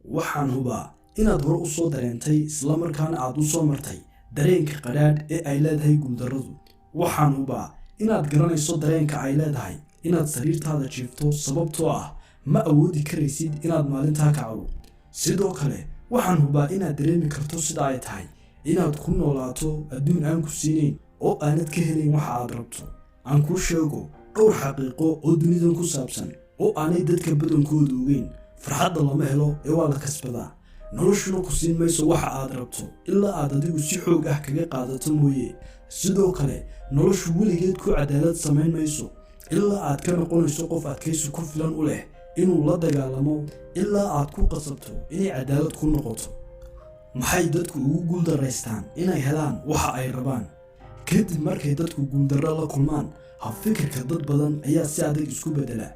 Waxaan hubaa inaad hore u soo dareentay, islamarkaana aad u soo martay dareenka qadhaadh ee ay leedahay guuldarradu. Waxaan hubaa inaad garanayso dareenka ay leedahay inaad sariirtaada jiifto, sababtoo ah ma awoodi karaysid inaad maalintaa kacdo. Sidoo kale, waxaan hubaa inaad dareemi karto sida ay tahay inaad ku noolaato adduun aan ku siinayn oo aanad ka helayn waxa aad rabto. Aan kuu sheego dhowr xaqiiqo oo dunidan ku saabsan oo aanay dadka badankoodu ogeyn. Farxadda lama helo ee waa la kasbadaa. Noloshuna ku siin mayso waxa aad rabto ilaa aad adigu si xoog ah kaga qaadato mooye. Sidoo kale, noloshu weligeed ku cadaalad samayn mayso ilaa aad ka noqonayso qof adkaysi ku filan u leh inuu la dagaalamo, ilaa aad ku qasabto inay cadaalad ku noqoto. Maxay dadku ugu guuldaraystaan inay helaan waxa ay rabaan? Kadib markay dadku guuldarro la kulmaan, habfikirka dad badan ayaa si adag isku beddela.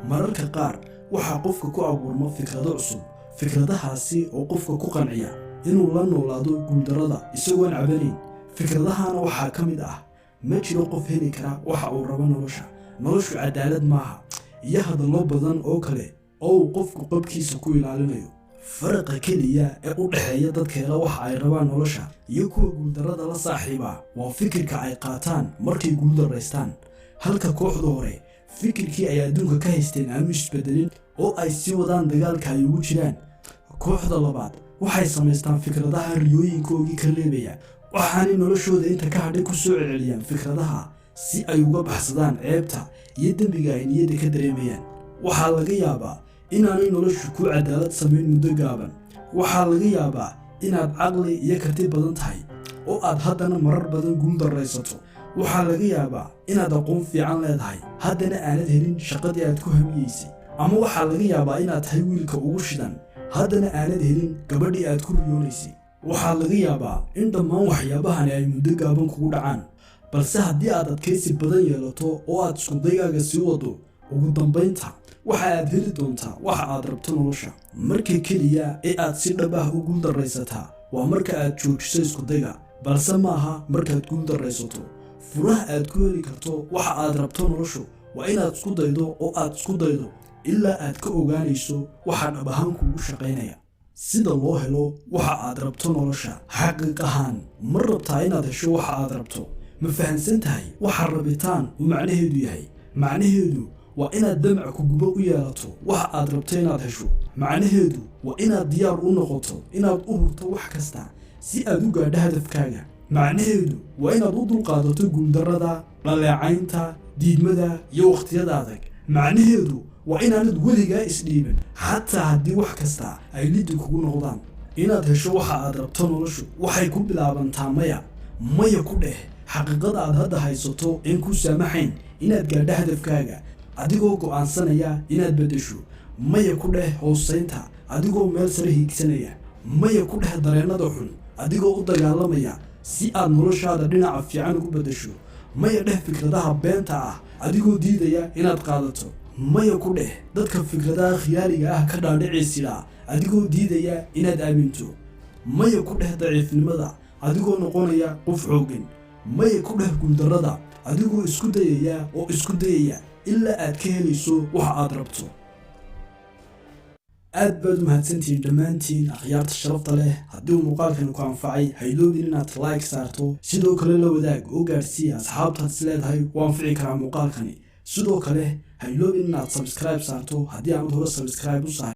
Mararka qaar waxaa qofka ku abuurma fikrado cusub, fikradahaasi oo qofka ku qanciya inuu la noolaado guuldarrada isagoon cabanayn. Fikradahana waxaa ka mid ah: "Ma jiro qof heli kara waxa uu rabo nolosha", "Noloshu cadaalad maaha", iyo hadallo badan oo kale oo uu qofku qabkiisa ku ilaalinayo. Faraqa keliya ee u dhexeeya dadka hela waxa ay rabaan nolosha iyo kuwa guuldarrada la saaxiibaa waa fikirka ay qaataan markay guuldaraystaan. Halka kooxda hore fikirkii ay adduunka ka haysteen aanu isbedelin oo ay sii wadaan dagaalka ay ugu jiraan, kooxda labaad waxay samaystaan fikradaha riyooyinkoogii ka reebaya, waxaanay noloshooda inta ka hadhay ku soo celceliyaan fikradaha si ay uga baxsadaan ceebta iyo dembiga ay niyadda ka dareemayaan. Waxaa laga yaabaa inaanay noloshu ku cadaalad samayn muddo gaaban. Waxaa laga yaabaa inaad caqli iyo karti badan tahay oo aad haddana marar badan guul darraysato. Waxaa laga yaabaa inaad aqoon fiican leedahay, haddana aanad helin shaqadii aad ku hamiyeysay. Ama waxaa laga yaabaa inaad tahay wiilka ugu shidan, haddana aanad helin gabadhii aad ku riyoonaysay. Waxaa laga yaabaa in dhammaan waxyaabahani ay muddo gaaban kugu dhacaan, balse haddii aad adkaysi badan yeelato oo aad iskudaygaaga sii wado, ugu dambaynta waxa aad heli doontaa waxa aad rabto nolosha. Marka keliya ee aad si dhab ah u guuldarraysataa waa marka aad joojiso iskudayga, balse maaha markaad guuldarraysato. Furaha aad ku heli karto waxa aad rabto noloshu waa inaad isku daydo oo aad isku daydo ilaa aad ka ogaanayso waxa dhab ahaan kuugu shaqaynaya. Sida loo helo waxa aad rabto nolosha. Xaqiiq ahaan, ma rabtaa inaad hesho waxa aad rabto? Ma fahansan tahay waxa rabitaan uu macnaheedu yahay? Macnaheedu waa inaad damac kugubo u yeelato waxa aad rabto inaad hesho. Macnaheedu waa inaad diyaar u noqoto inaad u hurto wax kasta si aad u gaadho hadafkaaga. Macnaheedu waa inaad u dulqaadato guuldarrada, dhaleecaynta, diidmada iyo wakhtiyada adag. Macnaheedu waa inaanad weligaa isdhiibin, xataa haddii wax kasta ay liddi kugu noqdaan. Inaad hesho waxa aad rabto noloshu waxay ku bilaabantaa maya. Maya ku dheh xaqiiqada aad hadda haysato een ku saamaxayn inaad gaadho hadafkaaga, adigoo go'aansanaya inaad beddesho. Maya ku dheh hoosaynta, adigoo meel sare hiigsanaya. Maya ku dheh dareennada xun, adigoo u dagaalamaya si aad noloshaada dhinaca fiican ugu beddesho. Maya dheh fikradaha beenta ah, adigoo diidaya inaad qaadato. Maya ku dheh dadka fikradaha khiyaaliga ah ka dhaadhiciisidhaa, adigoo diidaya inaad aaminto. Maya ku dheh daciifnimada, adigoo noqonaya qof xooggan. Maya ku dheh guuldarrada, adigoo isku dayaya oo isku dayaya ilaa aad ka helayso waxa aad rabto. Aad baad u mahadsantihiin dhammaantiin, akhyaarta sharafta leh. Haddii uu muuqaalkani ku anfacay, ha iloobin inaad like saarto. Sidoo kale, la wadaag oo gaadhsiiya asxaabtaad is leedahay u anfici karaa muuqaalkani. Sidoo kale, ha iloobin inaad subscribe saarto haddii aanad hore subscribe u saar.